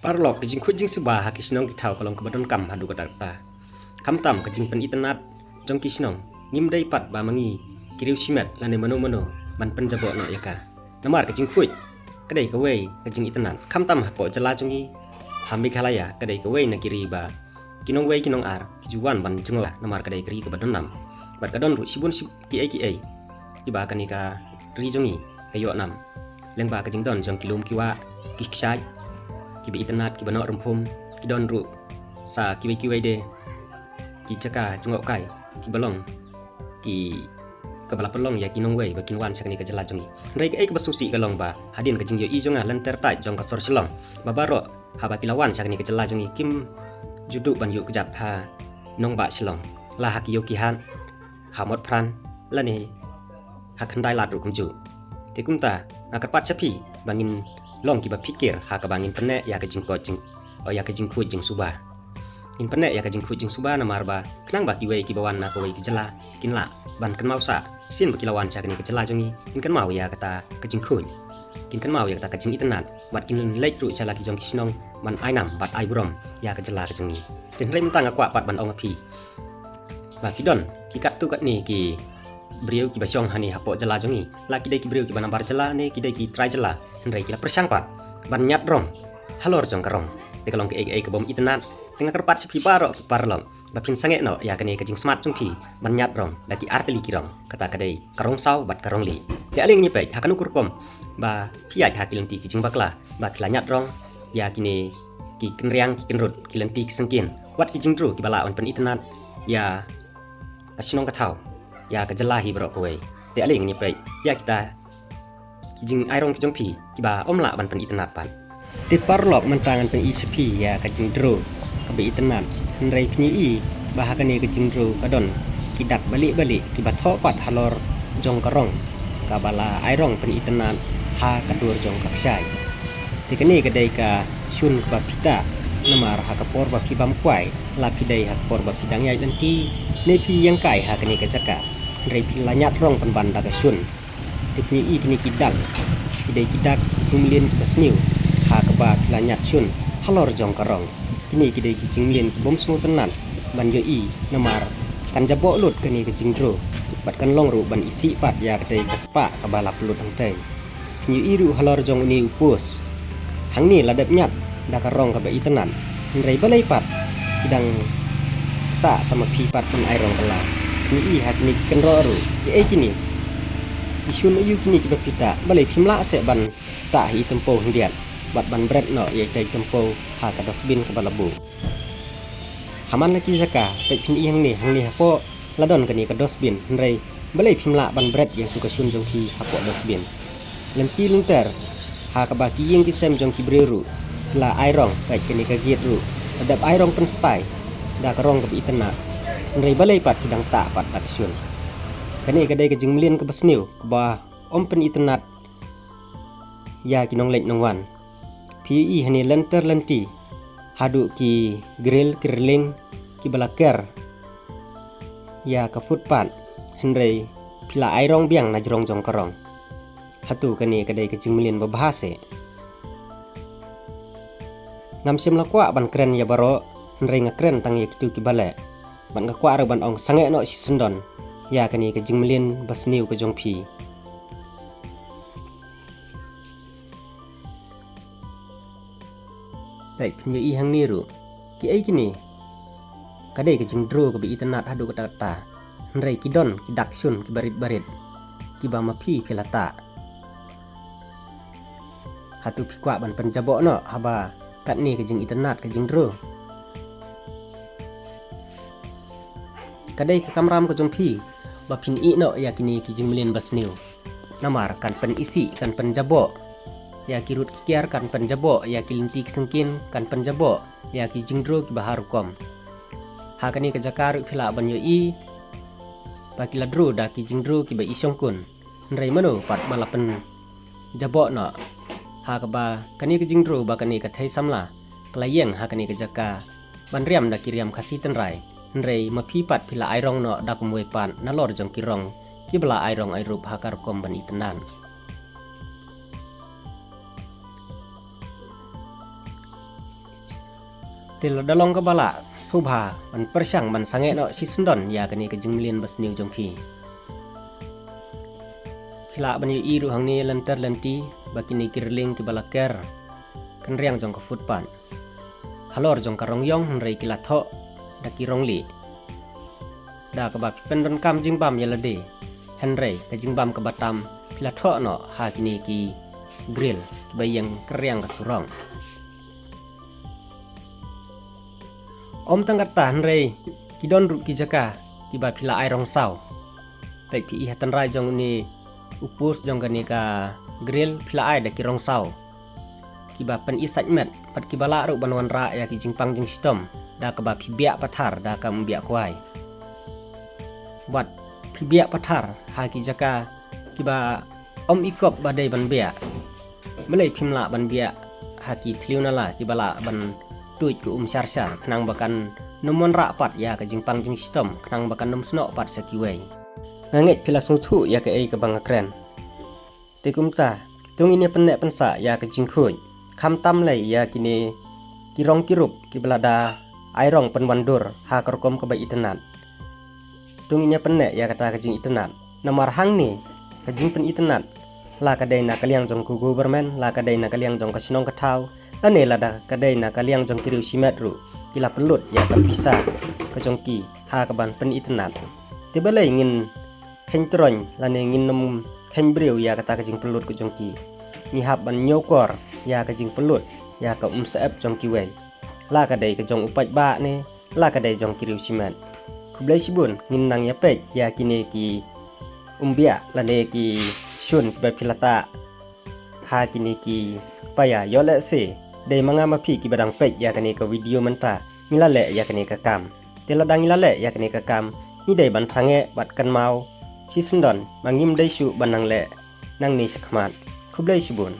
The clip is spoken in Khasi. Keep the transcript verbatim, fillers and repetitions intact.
Paralok, ka jingkhuid jingsuba ha ki shnong ki thaw ka long kaba donkam haduh katta katta. Khamtam ka jingpynitynnad jong ki shnong, ngim dei pat ba ma ngi ki riew shimet lane mano mano ban pynjaboh noh ïa ka. Namar ka jingkhuid ka dei kawei ka jingitynnad. Khamtam hapoh jylla jong ngi ha Meghalaya, ka dei kawei na ki ri ba ki nongwei ki nongar ki ju wan ban jngoh, namar ka dei ka ri kaba don nam. Bad ka don ruh shibun shib- kiei kiei kiba kane ka ri jong ngi ka ïoh nam, lyngba ka jingdon jong ki lum ki wah, ki kshaid kiba itynnad, kiba noh rymphum. Ki don ruh sa kiwei kiwei de ki jaka jngohkai kiba long ki, kaba la pynlong ïa ki nongwei ba kin wan sha kane ka jylla jong ngi. Hynrei kaei kaba sngewsih ka long ba hadien ka jingïohi jong nga lynter taid jong ka sor Shillong, ba baroh haba ki la wan sha kane ka jylla jong ngi kim ju duh ban ïuh kjat ha nongbah Shillong, la ha ki ïew ki hat, ha Motphran, lane ha Khyndai Lad ruh kumjuh. Te kumta nga kyrpad sha phi ba ngin long kiba phikir ha kaba ngin pynneh ïa ka jingkhuid jing, o, ïa ka jingkhuid jingsuba. Ngin pynneh ïa ka jingkhuid jingsuba namar ba khnang ba kiwei kiba wan na kawei ka jylla kin lah ban kynmaw sah, sien ba ki la wan sha kane ka jylla jong ngi, kin kynmaw ïa kata ka jingkhuid, kin kynmaw ïa kata ka jingitynnad, bad kin leit ruh sha la ki jong ki shnong ban ai nam bad ai burom ïa ka jylla ka jong ngi. Te hynrei mynta nga kwah pat ban ong ha phi ba ki don ki katto katne ki briew kiba shong hangne hapoh jylla jong ngi, la ki dei ki briew kiba nabar jylla ne ki dei ki trai jylla, hynrei ki la pyrshang pat ban ñiad rong halor jong ka rong. Te ka long kaei kaei kabym itynnad. Te nga kyrpad sha phi baroh ki paralok ba phin sangeh noh ïa kane ka jingsmat jong phi ban ñiad rong da ki artylli ki rong, kata ka dei ka rong saw bad ka rong lieh. Te ale ngin ïa peit ha kano ka rukom ba phi ïaid ha ki lynti ki jingbakla ba phi la ñiad rong ïa kine ki kynriang ki kynrut, ki lynti ki syngkien, wat ki jingdro kiba lah ban pynitynnad ïa ka shnong ka thaw, ïa ka jylla hi baroh kawei. Te ale ngin ïa peit ïa kita ki jingai rong ki jong phi kiba ym lah ban pynitynnad pat. Te paralok, mynta ngan pyni sha phi ïa ka jingdro kaba itynnad. Hynrei phin ïohi ba ha kane ka jingdro ka don ki dak balieh balieh kiba thoh pat halor jong ka rong kaba la ai rong pynitynnad ha ka dur jong ka kshaid. Te kane ka dei ka shun kaba phi tah, namar ha ka por ba phi bam kwai, la phi dei ha ka por ba phi dang ïaid lynti, ne phi ïeng kai ha kane ka jaka, hynrei phi la ñiad rong pynban da ka shun. Te phin ïohi kine ki dak ki dei ki dak ki jingmlien kiba sniew ha kaba phi la ñiad shun halor jong ka rong. Kine ki dei ki jingmlien kibym sngewtynnad ban ïohi, namar kan jaboh lut kane ka jingdro bad kan long ruh ban isih pat ïa katei ka spah kaba la pynlut hangtei. Phin ïohi ruh halor jong une u post, hangne la dep ñiad da ka rong kaba itynnad, hynrei balei pat ki dang ktah sa ma phi pat ban ai rong kylla. Phin ïohi ha kine ki kynroh ruh, kiei kine? Ki shun aiu kine kiba phi tah? Balei phim lah seh ban tah ha i tympew hyndiat bad ban bret noh ïa itei i tympew ha ka dustbin kaba la buh? Ha man la ki jaka, peit phin ïohi hangne, hangne hapoh la don kane ka dustbin, hynrei balei phim lah ban bret ïa katu ka shun jong phi hapoh dustbin? Lynti lynter ha kaba ki ïing ki sem jong ki briew ruh ki la ai rong, peit kane ka gate ruh la dep ai rong pynstai da ka rong kaba itynnad, hynrei balei pat ki dang tah pat da ka shun? Kane ka dei ka jingmlien kaba sniew kaba ym pynitynnad ïa ki nongleit nongwan. Phi ïohi hangne lynter lynti haduh ki grill ki railing kiba la ker ïa ka footpath, hynrei phi la ai rong biang na jrong jong ka rong. Hato kane ka dei ka jingmlien babha seh? Ngam shym la kwah ban kren ïa baroh, hynrei nga kren tang ïa kitu kiba leh. Bad nga kwah ruh ban ong sangeh noh shisyndon ïa kane ka jingmlien ba sniew ka jong phi. Peit phin ïohi hangne ruh, kiei kine? Ka dei ka jingdro kaba itynnad haduh katta katta, hynrei ki don ki dak shun kiba rit ba rit kiba ma phi phi la tah. Hato phi kwah ban pynjaboh noh haba katne ka jingitynnad ka jingdro? Ka dei ka kamram ka jong phi ba phin ïeh noh ïa kine ki jingmlien ba sniew. Namar kan pynisih, kan pynjaboh ïa ki rud ki kiar, kan pynjaboh ïa ki lynti ki syngkien, kan pynjaboh ïa ki jingdro kiba har rukom. Ha kane ka jaka ruh phi lah ban ïohi ba ki la dro da ki jingdro kiba i shongkun. Hynrei mano pat ba la pynjaboh noh ha kaba kane ka jingdro ba kane ka thei samla ka la ïeng ha kane ka jaka ban riam da ki riam Khasi tynrai, hynrei ma phi pat phi la ai rong noh da kumwei pat nalor jong ki rong kiba la ai rong ai rup ha ka rukom ban itynnad. Te lada long kaba lah sngewbha ban pyrshang ban sangeh noh shisyndon ïa kane ka jingmlien basniew jong phi, phi lah ban ïohi ruh hangne lynter lynti ba kine ki railing kiba la ker kynriang jong ka footpath halor jong ka rong ïong, hynrei ki la thoh da ki rong lieh. Da kaba phi pyndonkam jingbam ïa lade, hynrei ka jingbam kaba tam phi la thoh noh ha kine ki grill kiba ïeng kynriang ka surok. Ym tang katta, hynrei ki don ruh ki jaka kiba phi la ai rong saw. Peit, phi i ha tynrai jong une u post jong kane ka grill phi la ai da ki rong saw kiba pyni sait met, bad kiba lah ruh ban wanrah ïa ki jingpang jingshitom da kaba phi biah pathar da kam biah kwai. Bad phi biah pathar ha ki jaka kiba ym i kop ba dei ban biah. Balei phim lah ban biah ha ki thliew nala kiba lah ban tuid ka um shar shar, khnang ba kan nym wanrah pat ïa ka jingpang jingshitom, khnang ba kan nym snoh pat sha kiwei? Nga ngeit phi la sngewthuh ïa kaei kaba nga kren. Te kumta, to ngin ïa pynneh pynsah ïa ka jingkhuid, khamtam lei ïa kine ki rong ki rup kiba la da ai rong pynwandur ha ka rukom kaba itynnad. To ngin ïa pynneh ïa kata ka jingitynnad. Namar hangne ka jingpynitynnad, la ka dei na ka liang jong ka government, la ka dei na ka liang jong ka shnong ka thaw, lane lada ka dei na ka liang jong ki riew shimet ruh, ki la pynlut ïa ka pisa ka jong ki ha kaban pynitynnad. Te balei ngin kheiñ tyrong lane ngin nym kheiñ briew ïa kata ka jingpynlut ka jong ki? Ngi hap ban ñiewkor ïa ka jingpynlut ïa ka um syep jong kiwei, la ka dei ka jong u paidbah ne la ka dei jong ki riew shimet. Khublei shibun, ngin nang ïa peit ïa kine ki umbiah lane ki shun kiba phi la tah ha kine ki paia. Ïoh lehse dei ma nga ma phi kiba dang peit ïa kane ka video mynta ngi la leh ïa kane ka kam. Te lada ngi la leh ïa kane ka kam, ngi dei ban sangeh bad kynmaw shisyndon ba ngim dei shuh ban nang leh nangne shakhmat. Khublei shibun.